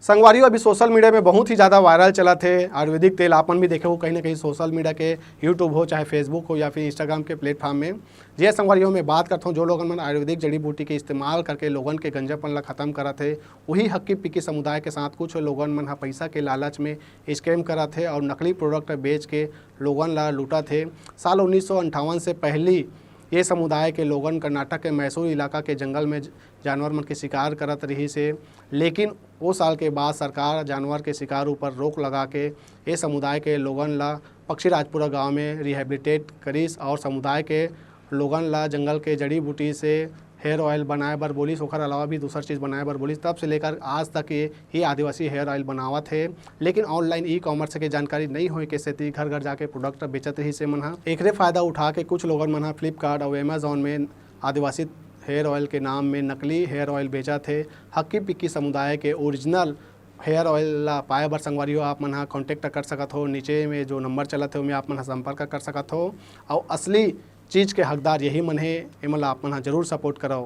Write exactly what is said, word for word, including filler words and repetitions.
संगवारियों, अभी social media में बहुत ही ज्यादा वायरल चलत हे आयुर्वेदिक तेल। आप मन भी देखे हो कहीं ना कहीं सोशल मीडिया के, YouTube हो चाहे Facebook हो या फिर Instagram के प्लेटफॉर्म में। जी हाँ संगवारियों, मैं बात करता हूँ जो लोगन मन आयुर्वेदिक जड़ी बूटी के इस्तेमाल करके लोगन के गंजापन ला खत्म करत हे, वही हक्की पिक्की समुदाय के साथ कुछ लोगन मन ह पैसा के लालच में स्कैम करत हे और नकली प्रोडक्ट बेच के लोगन ला लूटत हे। साल उन्नीस सौ अंठावन से पहली ये समुदाय के लोगन कर्नाटक के मैसूर इलाका के जंगल में जानवर मन के शिकार करत रहिस हे, लेकिन वो साल के बाद सरकार जानवर के शिकार ऊपर रोक लगा के ये समुदाय के लोगन ला पक्षीराजपुरा गांव में रिहेबिलिटेट करिस और समुदाय के लोगन ला जंगल के जड़ी बूटी से हेयर ऑयल बनाए बर बोलिस, ओखर अलावा भी दूसर चीज बनाए बर बोलिस। तब से लेकर आज तक ये ही आदिवासी हेयर ऑयल बनावत हे, लेकिन ऑनलाइन ई कॉमर्स के जानकारी नहीं होए के सेती घर घर जाके प्रोडक्ट बेचत रहिस हे मन ह। एकरे फायदा उठा के कुछ लोगन मन ह फ्लिपकार्ट और अमेजोन में आदिवासी हेयर ऑयल के नाम में नकली हेयर ऑयल बेचत हे। हक्की पिक्की समुदाय के ओरिजिनल हेयर ऑयल ला पाए बर संगवारी हो, आप मन ह कॉन्टैक्ट कर सकत हो। नीचे में जो नंबर चलत हे, ओमे आप मन ह संपर्क कर सकत हो। और असली चीज के हकदार यही मन हे, एमन ला आप मन ह जरूर सपोर्ट करव।